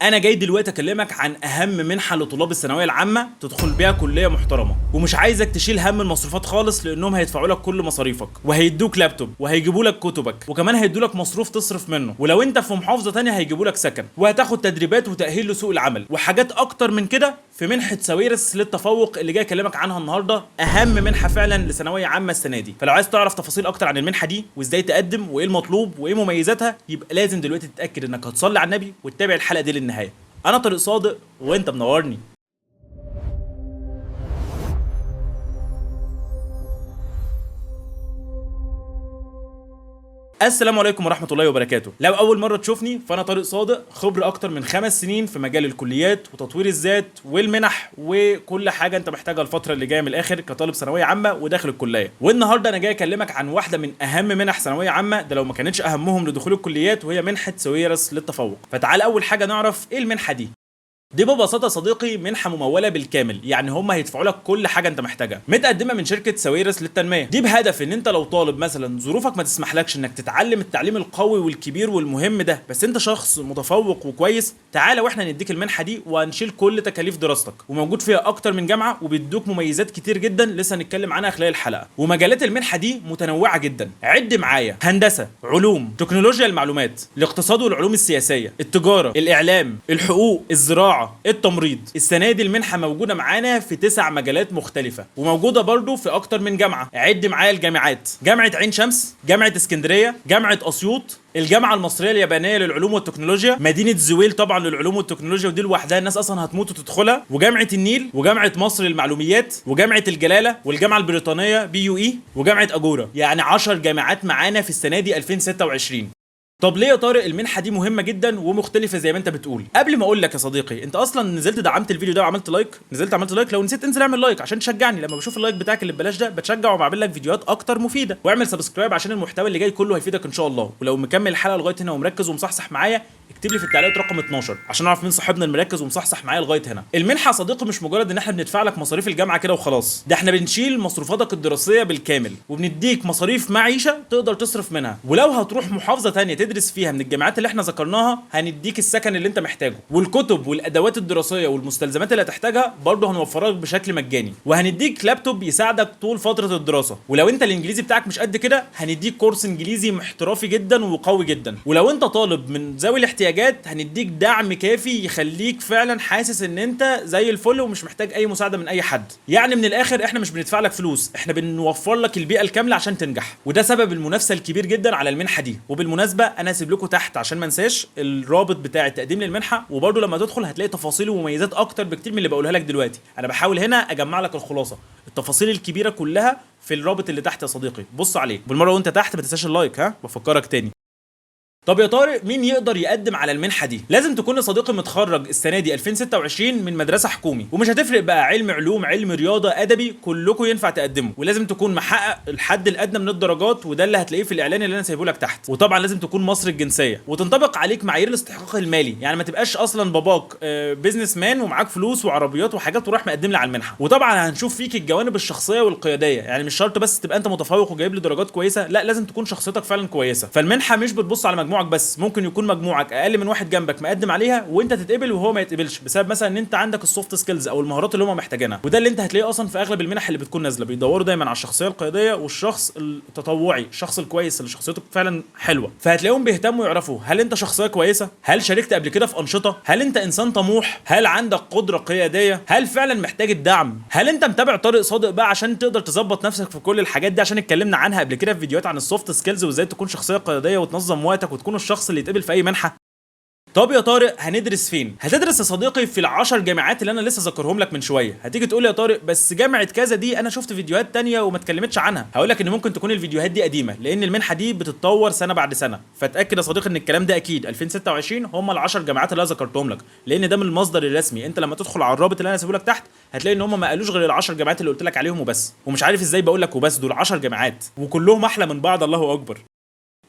انا جاي دلوقتي اكلمك عن اهم منحه لطلاب الثانوية العامة تدخل بيها كليه محترمه، ومش عايزك تشيل هم المصروفات خالص لانهم هيدفعوا لك كل مصاريفك، وهيدوك لابتوب وهيجيبوا لك كتبك، وكمان هيدوا لك مصروف تصرف منه، ولو انت في محافظة تانية هيجيبوا لك سكن، وهتاخد تدريبات وتاهيل لسوق العمل وحاجات اكتر من كده في منحه ساويرس للتفوق اللي جاي اكلمك عنها النهارده، اهم منحه فعلا لثانويه عامة السنة دي. فلو عايز تعرف تفاصيل اكتر عن المنحة دي وازاي تقدم وايه المطلوب وايه مميزاتها، يبقى لازم دلوقتي تتاكد انك هتصلي على النبي وتتابع الحلقة دي للنهاية. انا طارق صادق وانت منورني. السلام عليكم ورحمة الله وبركاته. لو أول مرة تشوفني فأنا طارق صادق، خبرة أكتر من 5 سنين في مجال الكليات وتطوير الذات والمنح وكل حاجة أنت محتاجها الفترة اللي جاية من الآخر كطالب ثانوية عامة وداخل الكلية. والنهاردة أنا جاي أكلمك عن واحدة من أهم منح ثانوية عامة، ده لو ما كانتش أهمهم لدخول الكليات، وهي منحة ساويرس للتفوق. فتعال أول حاجة نعرف إيه المنحة دي. دي ببساطة يا صديقي منحه مموله بالكامل، يعني هم هيدفعوا لك كل حاجة انت محتاجها، متقدمة من شركة ساويرس للتنمية. دي بهدف ان انت لو طالب مثلا ظروفك ما تسمحلكش انك تتعلم التعليم القوي والكبير والمهم ده، بس انت شخص متفوق وكويس، تعالى واحنا نديك المنحة دي وهنشيل كل تكاليف دراستك. وموجود فيها اكتر من جامعه وبيدوك مميزات كتير جدا لسه هنتكلم عنها خلال الحلقة. ومجالات المنحة دي متنوعة جدا، عد معايا: هندسة، علوم، تكنولوجيا المعلومات، الاقتصاد والعلوم السياسية، التجارة، الاعلام، الحقوق، الزراعة، التمريض. السنة دي المنحة موجودة معانا في 9 مجالات مختلفة، وموجودة برضو في اكتر من جامعه. عد معايا الجامعات: جامعه عين شمس، جامعه اسكندرية، جامعه اسيوط، الجامعة المصرية اليابانية للعلوم والتكنولوجيا، مدينة زويل طبعا للعلوم والتكنولوجيا ودي لوحدها الناس اصلا هتموت وتدخلها، وجامعة النيل، وجامعة مصر للمعلوميات، وجامعة الجلاله، والجامعة البريطانية BUE، وجامعة اجوره. يعني 10 جامعات معانا في السنة دي 2026. طب ليه يا طارق المنحة دي مهمة جدا ومختلفة زي ما انت بتقول؟ قبل ما اقول لك يا صديقي، انت اصلا نزلت دعمت الفيديو ده وعملت like؟ نزلت عملت like؟ لو نسيت انزل اعمل like عشان تشجعني، لما بشوف ال like بتاعك اللي ببلاش ده بتشجع وبعمل لك فيديوهات اكتر مفيدة. واعمل subscribe عشان المحتوى اللي جاي كله هيفيدك ان شاء الله. ولو مكمل الحلقة لغاية هنا ومركز ومصحصح معايا، اكتب لي في التعليقات رقم 12 عشان اعرف مين صاحبنا المركز ومصحصح معايا لغاية هنا. المنحة يا صديقي مش مجرد ان احنا بندفع لك مصاريف الجامعة كده وخلاص، ده احنا بنشيل مصروفاتك الدراسية بالكامل، وبنديك مصاريف معيشة تقدر تصرف منها. ولو هتروح محافظة ثانية تدرس فيها من الجامعات اللي احنا ذكرناها، هنديك السكن اللي انت محتاجه، والكتب والادوات الدراسية والمستلزمات اللي هتحتاجها برضه هنوفرها لك بشكل مجاني، وهنديك لابتوب يساعدك طول فترة الدراسة. ولو انت الانجليزي بتاعك مش قد كده، هنديك كورس انجليزي احترافي جدا وقوي جدا. ولو انت طالب من ذوي الاحتياجات، هنديك دعم كافي يخليك فعلا حاسس ان انت زي الفل ومش محتاج اي مساعدة من اي حد. يعني من الاخر احنا مش بندفع لك فلوس، احنا بنوفر لك البيئة الكاملة عشان تنجح. وده سبب المنافسة الكبير جدا على المنحة دي. وبالمناسبة انا هسيب لكم تحت عشان ما انساش الرابط بتاع التقديم للمنحه، وبرده لما تدخل هتلاقي تفاصيل ومميزات اكتر بكتير من اللي بقولها لك دلوقتي. انا بحاول هنا اجمع لك الخلاصة، التفاصيل الكبيرة كلها في الرابط اللي تحت يا صديقي، بص عليه. بالمرة وانت تحت ما تنساش ال like، ها بفكرك تاني. طب يا طارق مين يقدر يقدم على المنحة دي؟ لازم تكون يا صديقي متخرج السنة دي 2026 من مدرسه حكومي، ومش هتفرق بقى علم علوم علم رياضة ادبي، كلكم ينفع تقدموا. ولازم تكون محقق الحد الادنى من الدرجات، وده اللي هتلاقيه في الاعلان اللي انا سايبه لك تحت. وطبعا لازم تكون مصري الجنسية، وتنطبق عليك معايير الاستحقاق المالي، يعني ما تبقاش اصلا باباك businessman ومعاك فلوس وعربيات وحاجات وراح مقدم لي على المنحة. وطبعا هنشوف فيك الجوانب الشخصية والقياديه، يعني مش شرط بس تبقى انت متفوق وجايب لي درجات كويسة، لا لازم تكون شخصيتك فعلا كويسة. فالمنحه مش بتبص على مجموعك بس، ممكن يكون مجموعك اقل من واحد جنبك مقدم عليها وانت تتقبل وهو ما يتقبلش، بسبب مثلا ان انت عندك ال soft skills او المهارات اللي هم محتاجينها. وده اللي انت هتلاقيه اصلا في اغلب المنح اللي بتكون نازله، بيدوروا دايما على الشخصية القيادية والشخص التطوعي، الشخص الكويس اللي شخصيته فعلا حلوة. فهتلاقيهم بيهتموا يعرفوا هل انت شخصية كويسة، هل شاركت قبل كده في انشطة، هل انت انسان طموح، هل عندك قدره قيادية، هل فعلا محتاج الدعم، هل انت متابع طارق صادق بقى عشان تقدر تظبط نفسك في كل الحاجات دي، عشان اتكلمنا عنها قبل كده في فيديوهات عن ال soft skills وازاي تكون شخصية قيادية وتنظم وقتك وتكون الشخص اللي يتقبل في اي منحه. طب يا طارق هندرس فين؟ هتدرس يا صديقي في ال10 جامعات اللي انا لسه ذكرهم لك من شوية. هتيجي تقول لي يا طارق بس جامعه كذا دي انا شفت فيديوهات تانية وما اتكلمتش عنها. هقول لك ان ممكن تكون الفيديوهات دي قديمة، لان المنحة دي بتتطور سنة بعد سنة. فاتاكد يا صديقي ان الكلام ده اكيد 2026 هم ال10 جامعات اللي انا ذكرتهم لك، لان ده من المصدر الرسمي. انت لما تدخل على الرابط اللي انا سيبه لك تحت هتلاقي ان هم ما قالوش غير ال10 جامعات اللي قلت لك عليهم وبس. ومش عارف ازاي بقول لك وبس، دول 10 جامعات وكلهم احلى من بعض، الله اكبر.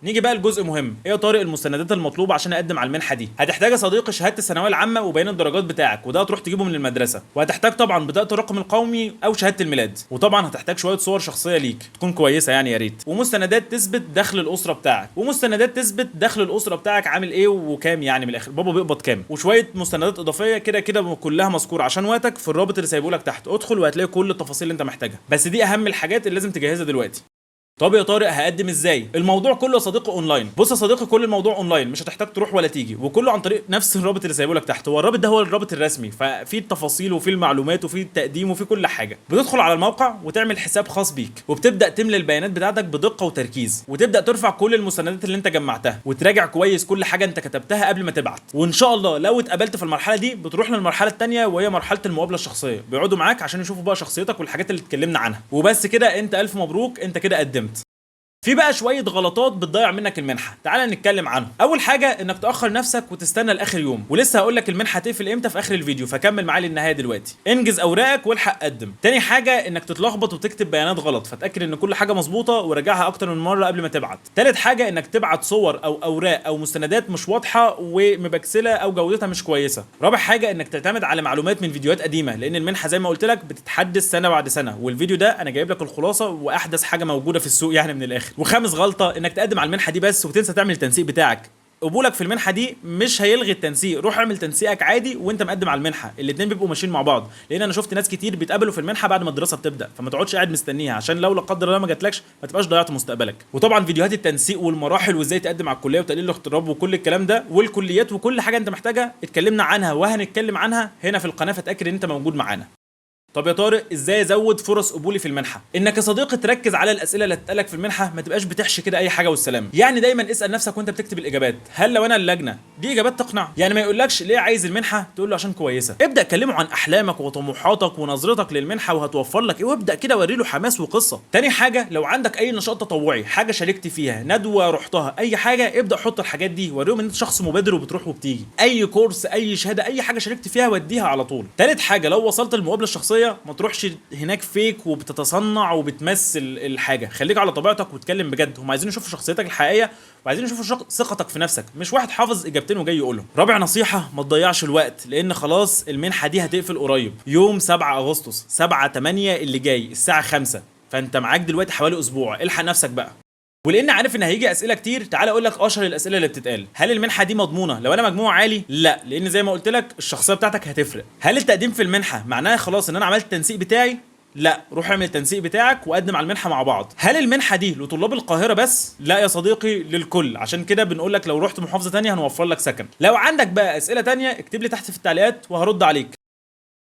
نيجي بقى لجزء مهم، ايه يا طارق المستندات المطلوبة عشان اقدم على المنحة دي؟ هتحتاج يا صديقي شهادة الثانوية العامة وبيان الدرجات بتاعك، وده هتروح تجيبه من المدرسة، وهتحتاج طبعا بطاقة الرقم القومي او شهادة الميلاد، وطبعا هتحتاج شوية صور شخصية ليك تكون كويسة يعني يا ريت، ومستندات تثبت دخل الاسرة بتاعك، ومستندات تثبت دخل الاسرة بتاعك عامل ايه وكام، يعني من الاخر بابا بيقبض كام، وشوية مستندات اضافية كده كده كلها مذكورة عشان وقتك في الرابط اللي سايبه لك تحت، ادخل وهتلاقي كل التفاصيل اللي انت محتاجها، بس دي اهم الحاجات اللي لازم تجهزها دلوقتي. طب يا طارق هقدم ازاي؟ الموضوع كله يا صديقي اونلاين. بص يا صديقي كل الموضوع اونلاين، مش هتحتاج تروح ولا تيجي، وكله عن طريق نفس الرابط اللي سايبه لك تحت. هو الرابط ده هو الرابط الرسمي، ففي التفاصيل وفي المعلومات وفي التقديم وفي كل حاجة. بتدخل على الموقع وتعمل حساب خاص بيك، وبتبدا تملي البيانات بتاعتك بدقة وتركيز، وتبدا ترفع كل المستندات اللي انت جمعتها، وتراجع كويس كل حاجة انت كتبتها قبل ما تبعت. وان شاء الله لو اتقبلت في المرحلة دي بتروح للمرحلة الثانية، وهي مرحلة المقابلة الشخصية. بيقعدوا معاك عشان يشوفوا بقى شخصيتك والحاجات اللي اتكلمنا عنها. وبس كده، انت الف مبروك، انت كده قدمت. في بقى شوية غلطات بتضيع منك المنحة، تعال نتكلم عنهم. اول حاجة انك تاخر نفسك وتستنى لاخر يوم، ولسه هقول لك المنحة تقفل امتى في اخر الفيديو، فكمل معايا للنهاية دلوقتي. انجز اوراقك والحق قدم. تاني حاجة انك تتلخبط وتكتب بيانات غلط، فتاكد ان كل حاجة مظبوطة وراجعها اكتر من مرة قبل ما تبعت. تالت حاجة انك تبعت صور او اوراق او مستندات مش واضحة ومبكسله او جودتها مش كويسة. رابع حاجة انك تعتمد على معلومات من فيديوهات قديمة، لان المنحة زي ما قلت لك بتتحدث سنة بعد سنة، والفيديو ده انا جايب لك الخلاصة واحدث حاجة موجودة في السوق يعني من الاخر. وخامس غلطه انك تقدم على المنحة دي بس وتنسى تعمل التنسيق بتاعك. قبولك في المنحة دي مش هيلغي التنسيق، روح اعمل تنسيقك عادي وانت مقدم على المنحة، الاثنين بيبقوا ماشيين مع بعض، لان انا شفت ناس كتير بيتقابلوا في المنحة بعد ما الدراسة بتبدا، فما تقعدش قاعد مستنيها، عشان لو لا قدر الله ما جاتلكش ما تبقاش ضيعت مستقبلك. وطبعا فيديوهات التنسيق والمراحل وازاي تقدم على الكلية وتقليل الاغتراب وكل الكلام ده والكليات وكل حاجة انت محتاجها اتكلمنا عنها وهنتكلم عنها هنا في القناة، فتاكد ان انت موجود معانا. طب يا طارق ازاي ازود فرص قبولي في المنحة؟ انك يا صديقي تركز على الاسئلة اللي هتتقالك في المنحة، ما تبقاش بتحشي كده اي حاجة والسلام. يعني دايما اسال نفسك وانت بتكتب الاجابات، هل لو انا اللجنة دي اجابات تقنع؟ يعني ما يقولكش ليه عايز المنحة تقول له عشان كويسة. ابدا كلمة عن احلامك وطموحاتك ونظرتك للمنحه وهتوفر لك ايه، وابدا كده وري له حماس وقصة. تاني حاجة لو عندك اي نشاط تطوعي، حاجة شاركت فيها، ندوه رحتها، اي حاجة، ابدا حط الحاجات دي، وريهم ان انت شخص مبادر وبتروح وبتيجي. اي كورس، اي شهادة، اي حاجة شاركت فيها وديها على طول. تالت حاجة لو وصلت المقابلة الشخصية ما تروحش هناك fake وبتتصنع وبتمثل الحاجة، خليك على طبيعتك واتكلم بجد. هم عايزين يشوفوا شخصيتك الحقيقية وعايزين يشوفوا ثقتك في نفسك، مش واحد حافظ اجابتين وجاي يقولهم. رابع نصيحة ما تضيعش الوقت، لان خلاص المنحة دي هتقفل قريب يوم 7 اغسطس 7/8 اللي جاي الساعة 5، فانت معاك دلوقتي حوالي اسبوع، الحق نفسك بقى. ولان عارف ان هيجي اسئلة كتير، تعال اقول لك اشهر الاسئلة اللي بتتقال. هل المنحة دي مضمونه لو انا مجموع عالي؟ لا، لان زي ما قلت لك الشخصية بتاعتك هتفرق. هل التقديم في المنحة معناها خلاص ان انا عملت التنسيق بتاعي؟ لا، روح اعمل التنسيق بتاعك وقدم على المنحة مع بعض. هل المنحة دي لطلاب القاهرة بس؟ لا يا صديقي، للكل. عشان كده بنقول لك لو رحت محافظة تانية هنوفر لك سكن. لو عندك بقى اسئلة تانية اكتب لي تحت في التعليقات وهرد عليك.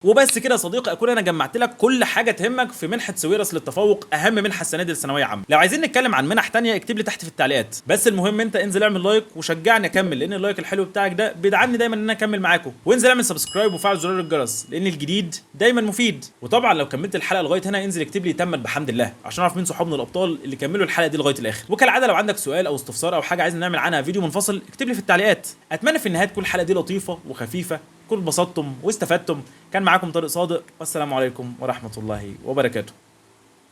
وبس كده يا صديقي، اكون انا جمعت لك كل حاجة تهمك في منحه ساويرس للتفوق، اهم منحه السنة دي للثانويه عامة. لو عايزين نتكلم عن منح تانية اكتب لي تحت في التعليقات، بس المهم انت انزل اعمل like وشجعني اكمل، لان ال like الحلو بتاعك ده بيدعمني دايما ان انا اكمل معاكم. وانزل اعمل subscribe وفعل زرار الجرس لان الجديد دايما مفيد. وطبعا لو كملت الحلقة لغاية هنا انزل اكتب لي تمت بحمد الله عشان اعرف مين صحابنا الابطال اللي كملوا الحلقة دي لغاية الاخر. وكالعادة لو عندك سؤال او استفسار او حاجة عايز نعمل عنها فيديو منفصل اكتب لي في التعليقات. اتمنى في النهاية تكون الحلقة دي لطيفة وخفيفة، كل اتبسطتم واستفدتم. كان معاكم طارق صادق، والسلام عليكم ورحمة الله وبركاته.